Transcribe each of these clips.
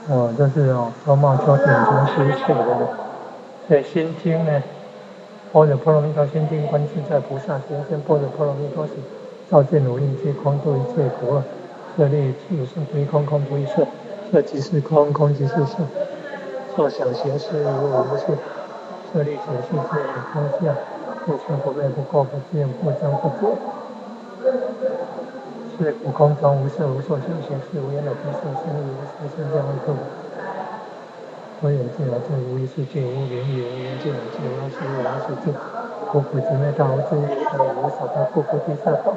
哦，這是哦，周茂秋點睛師寫的。所以《心經》呢，般若波羅蜜多心經，觀自在菩薩行深般若波羅蜜多時，照見五蘊皆空，度一切苦厄。舍利子，色不異空，空不異色，色即是空，空即是色，受想行識無無數。舍利子，色界空相，不生不滅，不垢不淨，不增不減。是故空中無色無受想行識，無眼耳鼻舌身意，無色聲香味觸法。無眼界、耳界，無意識界，無明無明盡我界，無色無色界，無苦集滅道，無智無所得故，菩提薩埵。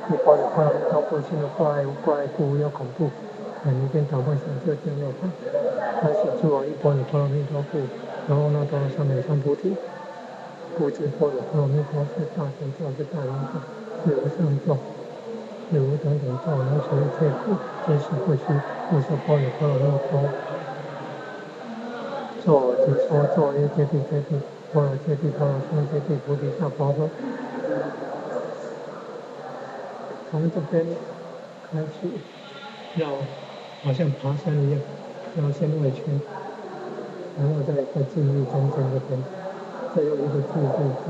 依般若波羅蜜多故，心無掛礙，無掛礙故，無有恐怖。遠離顛倒夢想，究竟涅槃。歡喜諸王依般若波羅蜜多故，得阿耨多羅三藐三菩提。故知般若波羅蜜多是大乘咒，是大圓咒，是無上咒，是無等等咒，能除一切苦，真實不虛。故說般若波羅蜜多。咒即說咒曰：揭諦揭諦，波羅揭諦，波羅僧揭諦，菩提薩婆訶。從這邊開始，要好像爬山一樣，要先圍圈，然後再進入中間這邊，再用一個字字字，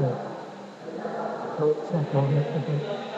從下爬到這邊。